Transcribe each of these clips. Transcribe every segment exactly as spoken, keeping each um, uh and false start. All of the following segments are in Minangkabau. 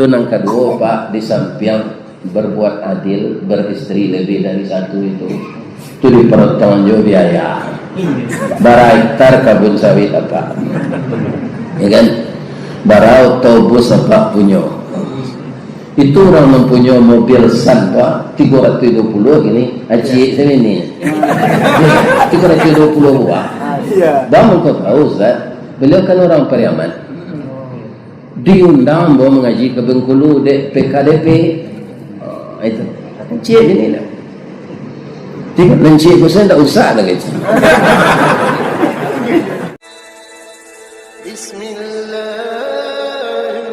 Itu nan kaduo, Pak, di sampiang berbuat adil, beristri lebih dari satu itu, itu dipotong jo biaya. Bara hektar kabun sawit Apak? Ya kan? Bara otobus Apak punyo? Itu urang nan punyo mobil Sun, Pak, tigo ratuih duo puluah kini, acik sini ni. Tigo ratuih duo puluah buah. Iya. Bang, engkau tahu, Ustaz? Beliau kan orang Pariaman. Diundang ambo mangaji ka Bengkulu dek P K D P. Ah, itu. Ciek ini lah. Tengok nan ciek ko, saya ndak usah lah, gitu. Bismillahirrahmanirrahim.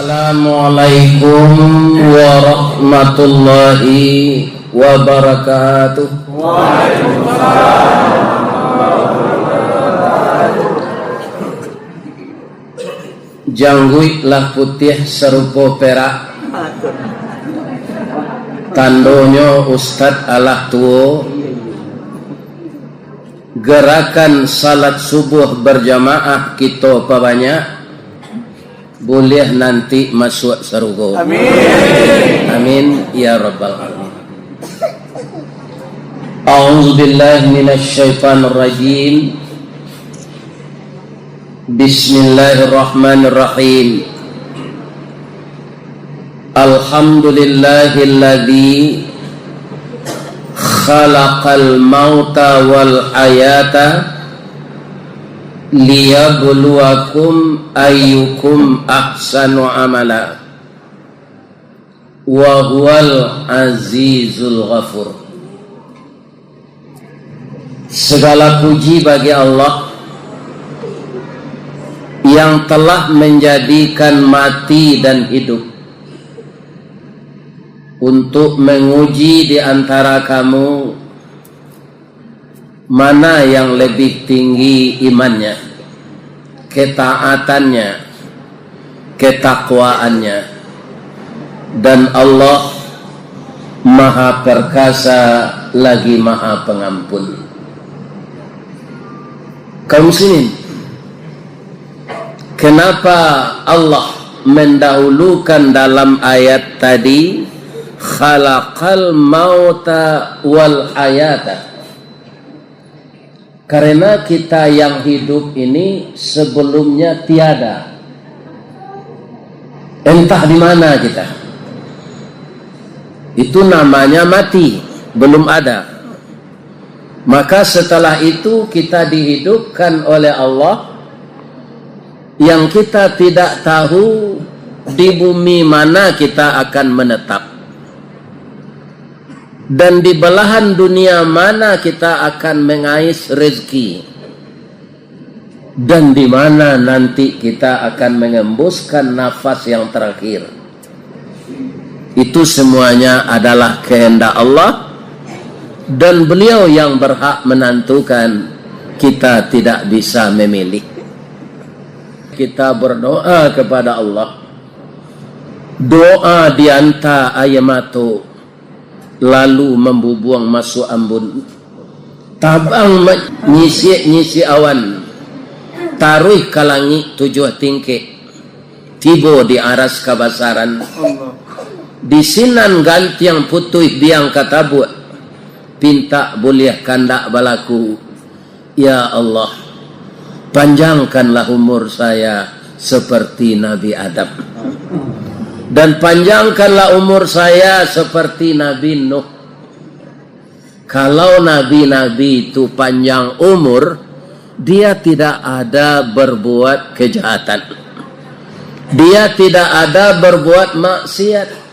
Assalamualaikum warahmatullahi wabarakatuh. Jangguik lah putiah sarupo perak, tandonyo ustad alah tuo. Gerakan salat subuh berjamaah kito pabanyak, buliah nanti masuak sarugo. Amin. Amin ya rabbal alamin. A'udzubillahi minasyaitonirrajim. Bismillahirrahmanirrahim. Alhamdulillahilladzi khalaqal mauta wal hayata liyabluwakum ayyukum ahsanu amala, wa huwal azizul ghafur. Segala puji bagi Allah yang telah menjadikan mati dan hidup untuk menguji di antara kamu mana yang lebih tinggi imannya, ketaatannya, ketakwaannya. Dan Allah Maha Perkasa lagi Maha Pengampun. Kaum muslimin, kenapa Allah mendahulukan dalam ayat tadi, "Khalaqal mauta wal hayata"? Karena kita yang hidup ini sebelumnya tiada. Entah di mana kita. Itu namanya mati, belum ada. Maka setelah itu kita dihidupkan oleh Allah, yang kita tidak tahu di bumi mana kita akan menetap. Dan di belahan dunia mana kita akan mengais rezeki. Dan di mana nanti kita akan mengembuskan nafas yang terakhir. Itu semuanya adalah kehendak Allah, dan Beliau yang berhak menentukan, kita tidak bisa memilih. Kita berdoa kepada Allah, doa dianta aia mato, lalu mambubuang masuak ambun. Tabang ma-, nyisiak-nyisiak awan, taruih ka langik tujuah tingkek, tibo di aras kabasaran. Di sinan gantiang putuih biang ka tabuak, pintak buliah kandak balaku. Ya Allah, panjangkanlah umur saya seperti Nabi Adam. Dan panjangkanlah umur saya seperti Nabi Nuh. Kalau nabi-nabi itu panjang umur, dia tidak ada berbuat kejahatan. Dia tidak ada berbuat maksiat.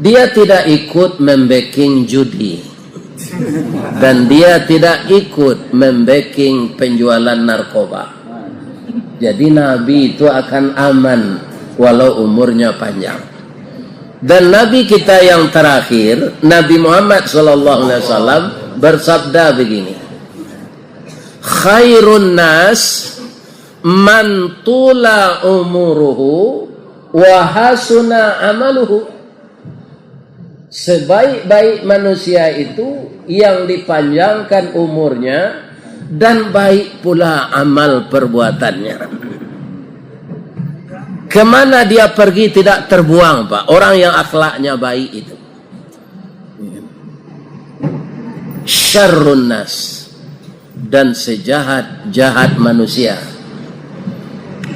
Dia tidak ikut membeking judi. Dan dia tidak ikut membeking penjualan narkoba. Jadi, nabi itu akan aman walau umurnya panjang. Dan nabi kita yang terakhir, Nabi Muhammad sallallahu alaihi wasallam, bersabda begini, "Khairun nas man tula umuruhu wa hasuna amaluhu." Sebaik-baik manusia itu yang dipanjangkan umurnya dan baik pula amal perbuatannya. Kemana dia pergi tidak terbuang, Pak, orang yang akhlaknya baik itu. Syarrun nas, dan sejahat-jahat manusia.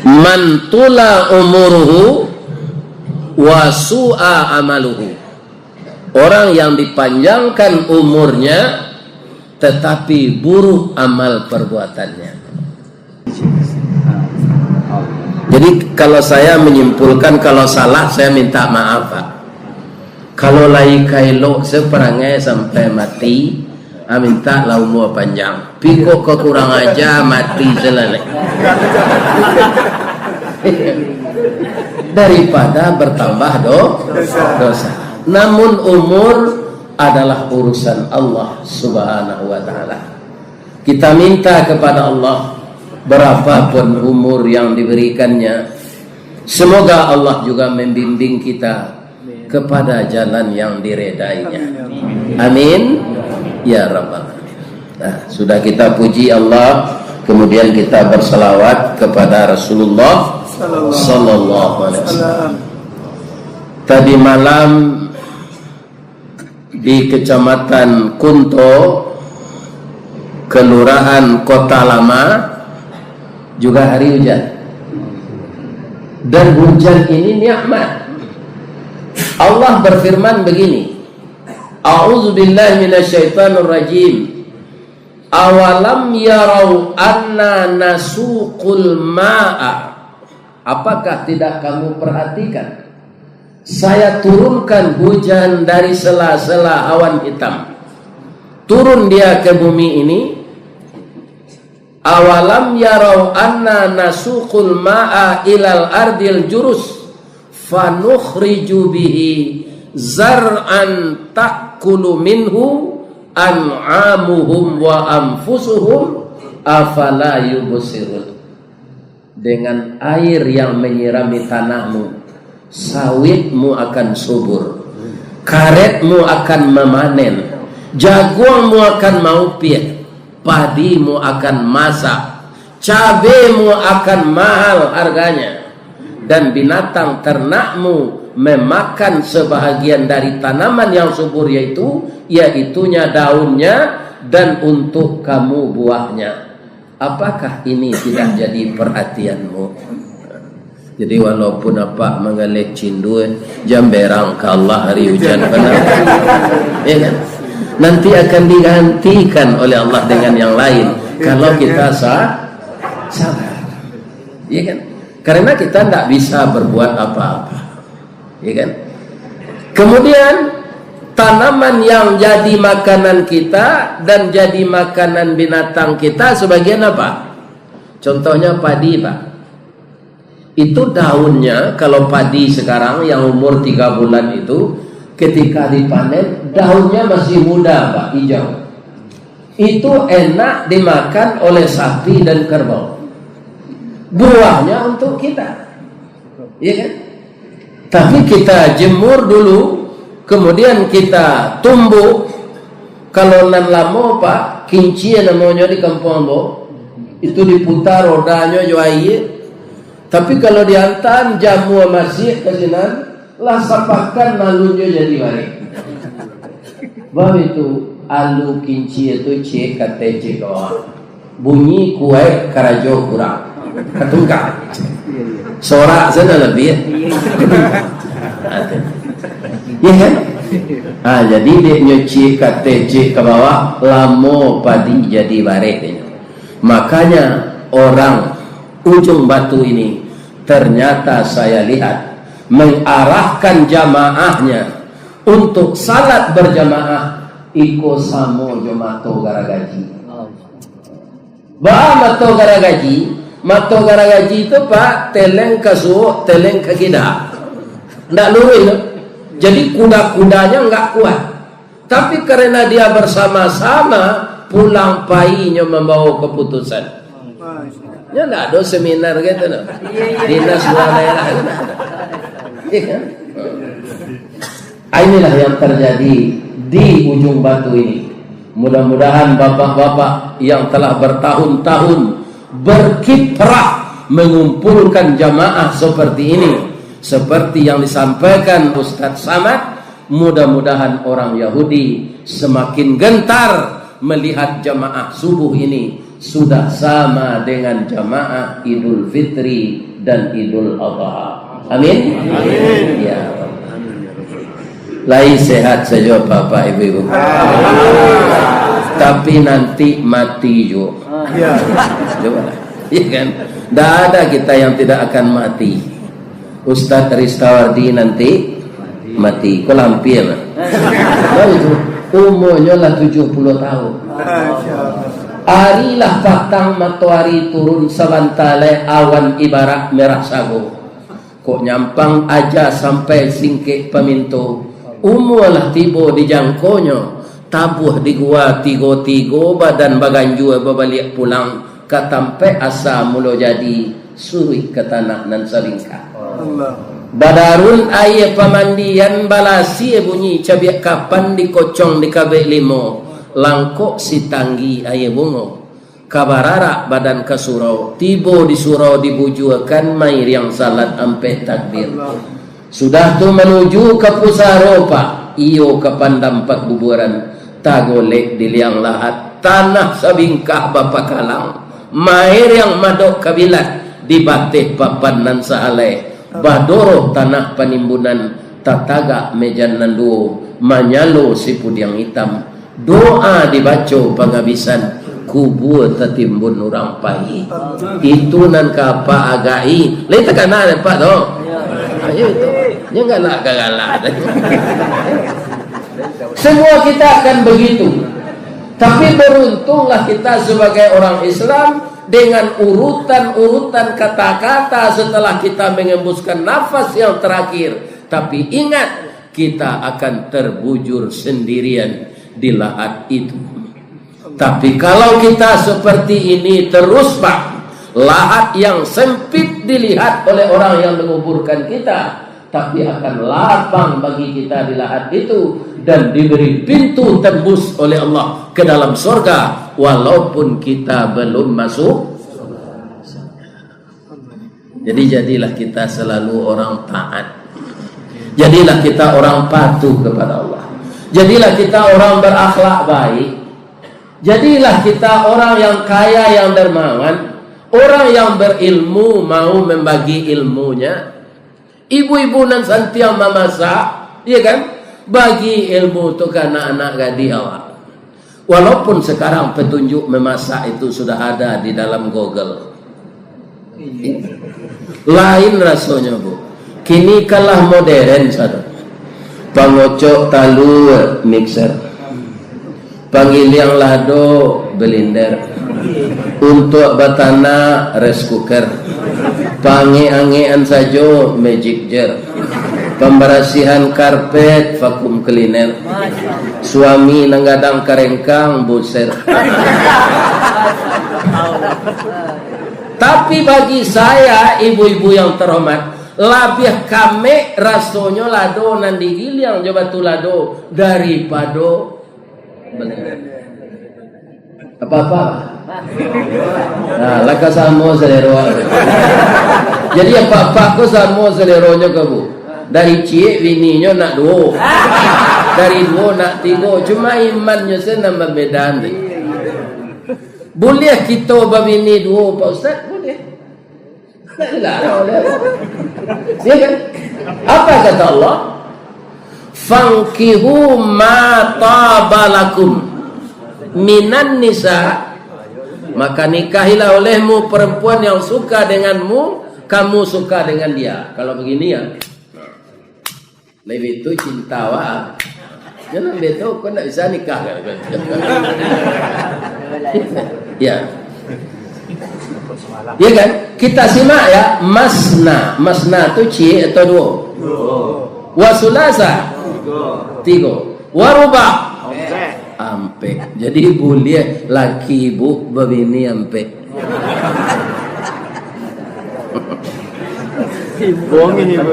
Man tula umuruhu wa su'a amaluhu. Orang yang dipanjangkan umurnya, tetapi buruk amal perbuatannya. Jadi, kalau saya menyimpulkan, kalau salah, saya minta maaf, Pak. Kalau lai ka elok se parangai sampai mati, ah, mintalah umur panjang. Piko ka kurang aja, mati se lah lai. Daripada bertambah do-, dosa. Namun umur adalah urusan Allah Subhanahu wa Ta'ala. Kita minta kepada Allah, berapapun umur yang diberikannya, semoga Allah juga membimbing kita kepada jalan yang diredainya. Amin. Ya Rabbal Alamin. Nah, sudah kita puji Allah, kemudian kita bersalawat kepada Rasulullah sallallahu alaihi wasallam. Tadi malam di Kecamatan Kunto, Kelurahan Kota Lama, juga hari hujan. Dan hujan ini nikmat. Allah berfirman begini, "A'udzubillahi minasyaitonirrajim. Awalam yarau anna nasuqul ma'a." Apakah tidak kamu perhatikan? Saya turunkan hujan dari sela-sela awan hitam. Turun dia ke bumi ini. Awalam yarau anna nasuqul ma'a ilal ardil jurus, fanukhriju bihi zar'an ta'kulu minhu an'amuhum wa anfusuhum, afala yubsirun. Dengan air yang menyirami tanahmu, sawitmu akan subur, karetmu akan mamanen, jaguangmu akan maupiah, padimu akan masak, cabemu akan mahal harganya, dan binatang ternakmu memakan sebahagian dari tanaman yang subur, yaitu, yaitunya daunnya, dan untuk kamu buahnya. Apakah ini tidak jadi perhatianmu? Jadi, walaupun apak manggaleh cindua, jan berang ka Allah ari hujan bana. Ya kan? Nanti akan digantikan oleh Allah dengan yang lain, kalau kita sa-, sabar. Ya kan? Karena kita ndak bisa berbuat apa-apa. Ya kan? Kemudian, tanaman yang jadi makanan kita dan jadi makanan binatang kita sebagian apa? Contohnya padi, Pak. Itu daunnya, kalau padi sekarang yang umur tiga bulan itu, ketika dipanen, daunnya masih muda, Pak, hijau. Itu enak dimakan oleh sapi dan kerbau. Buahnya untuk kita. Iya kan? Tapi kita jemur dulu, kemudian kita tumbuk. Kalau nan lamo, Pak, kincia namonyo di kampuang ambo, itu diputa rodanyo jo aia. Tapi kalau diantaan jamua masiak ka sinan, lah sapakan alun jo jadi bareh. Baitu, alu kincia tu ciek ka ateh ciek ka bawah. Bunyi kuaik karajo kurang. Katungkak. Sorak sajo labiah. Iya kan? Ah, jadi dek nyo ciek ka ateh ciek ka bawah, lamo padi jadi bareh dek nyo. Makanya orang Ujung Batu ini ternyata saya lihat mengarahkan jamaahnya untuk salat berjamaah, iko samo jo mato garagaji. Baa mato garagaji? Mato garagaji tu, Pak, teleng ka suok, teleng ka kida. Ndak luruih tu. Jadi kuda-kudanyo nggak kuat. Tapi karena dia bersama-sama, pulang painyo mambawa keputusan. Nyo ndak ado seminar gitu, no. Dinas luar daerah gitu. Iya kan? Inilah yang terjadi di Ujung Batu ini. Mudah-mudahan bapak-bapak yang telah bertahun-tahun berkiprah mengumpulkan jamaah seperti ini, seperti yang disampaikan Ustaz Samad, mudah-mudahan orang Yahudi semakin gentar melihat jamaah subuh ini sudah sama dengan jamaah Idul Fitri dan Idul Adha. Amin. Amin. Ya. Lai sehat sajo bapak ibu-ibu. Tapi nanti mati juo. Ya. Cobalah. Iya kan? Ndak ada kita yang tidak akan mati. Ustaz Ristawardi nanti mati. Kok lampir lah. Tahu itu? Umurnyo lah tujuh puluh tahun. Ari lah patang, matoari turun, sabanta lai awan ibarat merah sago. Kok nyampang aja sampai singkek paminto. Umur lah tibo di jangkonyo, tabuah di gua tigo-tigo, badan baganjua babaliak pulang ka tampek asa mulo jadi, suruik ka tanah nan salingkah. Allah. Badarun aia pamandian, balasia bunyi cabiak kapan, dikocong di kabek limo, langkok sitanggi aia bungo. Ka bararak badan ka surau, tibo di surau dibujuakan, mairiang salat ampek takbir. Sudah tu manuju ka pusaro, Pak, iyo ka pandam pakuburan, tagolek di liang lahat, tanah sabingkah bapakalang, mairiang madok kabilat, di bateh papan nan sahalai, badoroh tanah panimbunan, tatagak mejan nan duo, manyalo sipudiang itam. Doa dibaco pangabisan, kubua tatimbun urang pai. Itu nan ka Apak agai. Lai takana dek Apak tu? Ayo itu. Jangan galak-galak. Semua kita akan begitu. Tapi beruntunglah kita sebagai orang Islam dengan urutan-urutan kata-kata setelah kita mengembuskan nafas yang terakhir. Tapi ingat, kita akan terbujur sendirian di lahat itu. Tapi kalau kita seperti ini terus, Pak, lahat yang sempit dilihat oleh orang yang menguburkan kita, tapi akan lapang bagi kita di lahat itu, dan diberi pintu tembus oleh Allah ke dalam sorga, walaupun kita belum masuk. Jadi, jadilah kita selalu orang taat. Jadilah kita orang patuh kepada Allah. Jadilah kita orang berakhlak baik. Jadilah kita orang yang kaya, yang dermawan. Orang yang berilmu, mau membagi ilmunya. Ibu-ibu nan santiang mamasak, iya kan? Bagi ilmu tu ka anak-anak gadih awak. Walaupun sekarang petunjuk memasak itu sudah ada di dalam Google. Lain rasonyo, Bu. Kini kalah modern, saudara. Pangocok talua, mixer. Panggiliang lado, blender. Untuak batanak, rice cooker. Paangek-angekan sajo, magic jar. Pambarasihan karpet, vacuum cleaner. Suami nan gadang karengkang, buser. Tapi bagi saya, ibu-ibu yang terhormat, labiah kamek rasonyo lado nan digiliang jo batu lado daripado apa-apa. Nah, lah ka samo selero. Jadi apa-apa ko samo seleronyo ko, Bu. Dari ciek bininyo nak duo. Dari duo nak tigo. Cuma imannyo se nan bambeda. Buliah kito babini duo, Pak Ustaz? Buliah. Ndak dilarang oleh Allah. Ya kan? Apa kata Allah? "Fankihu ma taba lakum minan nisa." Maka nikahilah olehmu perempuan yang suka denganmu, kamu suka dengan dia. Kalau begini ya. Labiah tu cinta awak. Jangan beto, kau ndak bisa nikah kan? Ya. Ya kan? Kita simak ya, masna. Masna tu ciek atau duo? Duo. Wa sulasa? Tigo. Tigo. Wa ruba? Ampek. Ampek. Jadi buliah laki ibu babini ampek.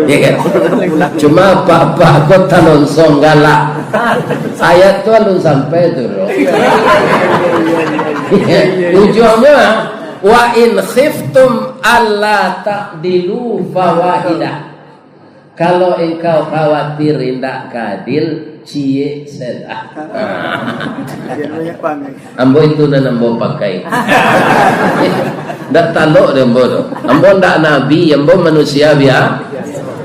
Ya kan? Cuma apak-apak ko talonsong galak. Ayat tu alun sampai tu, bro. Ujuangnyo, "Wa in khiftum alla ta'dilu fawahidah." Kalau engkau khawatir indak ka adil, ciek sajolah. Ambo itu nan ambo pakai. Ndak talok dek ambo tu. Ambo ndak nabi, ambo manusia bia-,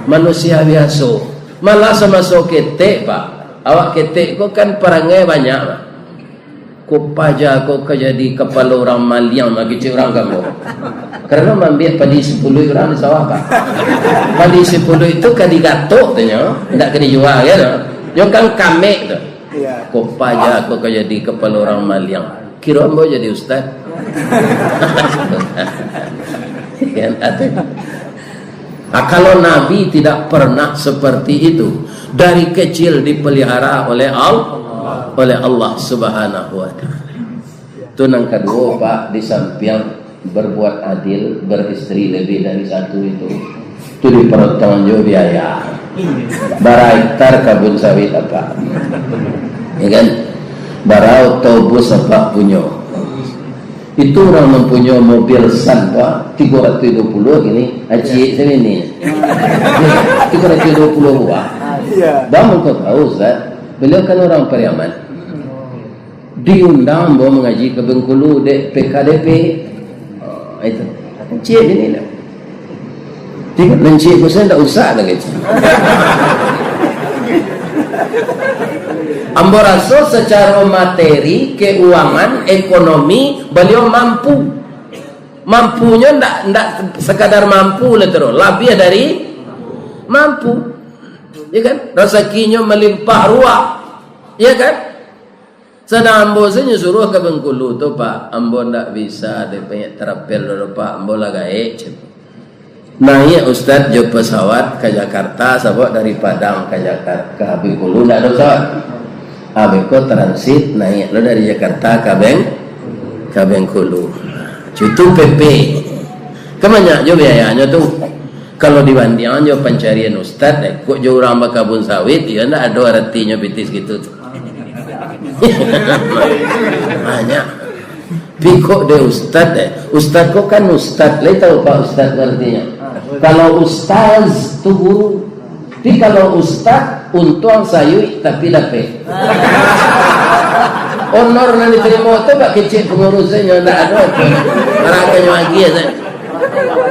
manusia biaso. Malah samaso ketek, Pak. Awak ketek ko kan parangai banyak, Pak. Ko paja ko ka jadi kapalo urang maliang, mangecek urang ka ambo. Karano maambiak padi sipuluik urang di sawah, Pak. Padi sipuluik tu ka digatok tu nyo, indak ka dijua, ya tu. Nyo kan kamek tu. Iya. Ko paja ko ka jadi kapalo urang maliang. Kiro ambo jadi ustaz. Kan, atu. Nah, kalau Nabi tidak pernah seperti itu, dari kecil dipelihara oleh Al-, oleh Allah Subhanahu wa Ta'ala. Itu nan kaduo, Pak, di sampiang berbuat adil, beristri lebih dari satu itu, itu diperotong jo biaya. Bara hektar kabun sawit apak? Ya kan? Bara otobus apak punyo? Itu urang nan punyo mobil Sun tu, ah, tigo ratuih duo puluah kini, ah, ciek sajo ni. Tigo ratuih duo puluah buah. Iya. Bang, engkau tahu, Ustaz? Beliau kan orang Pariaman. Diundang ambo mangaji ka Bengkulu dek P K D P. Oh, itu. Ciek sajo ni lah. Tengok nan ciek ko sajo ndak usah lah, kecek. Ambo raso sacaro materi, keuangan, ekonomi, baliau mampu. Mampunyo ndak, ndak sakadar mampu lah tu, labiah dari mampu. Ya kan? Rasakinyo malimpah ruah. Ya kan? Sadang ambo sajo suruah ka Bengkulu tu, Pak, ambo ndak bisa, dek banyak travel dulu, Pak, ambo lah gaek, cek. Naiak Ustaz jo pesawat ka Jakarta, sabab dari Padang ka Jakar-, ka Bengkulu ndak ado pesawat. Abih ko transit, naiak lo dari Jakarta ka Beng-, ka Bengkulu. Cutu P P. Kan banyak jo biayanyo tu. Kalau dibandiangan jo pancarian Ustaz, eh, kok jo urang bakabun sawit, iyo ndak ado aratinyo pitih sakitu tu. Banyak. Tapi kok dek ustaz, eh? Ustaz ko kan ustaz, lai tahu Pak ustaz ko aratinyo? Kalau ustaz tu guru. Tapi kalau ustaz, untuang sayuik tapi dapek. Honor nan ditarimo tu bak kecek pangurusnyo, ndak ado tu. Aratinyo lagi ya, Ustaz.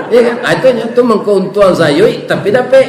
Iya kan? Ah, itu nyo tu mangko untuang sayuik tapi dapek.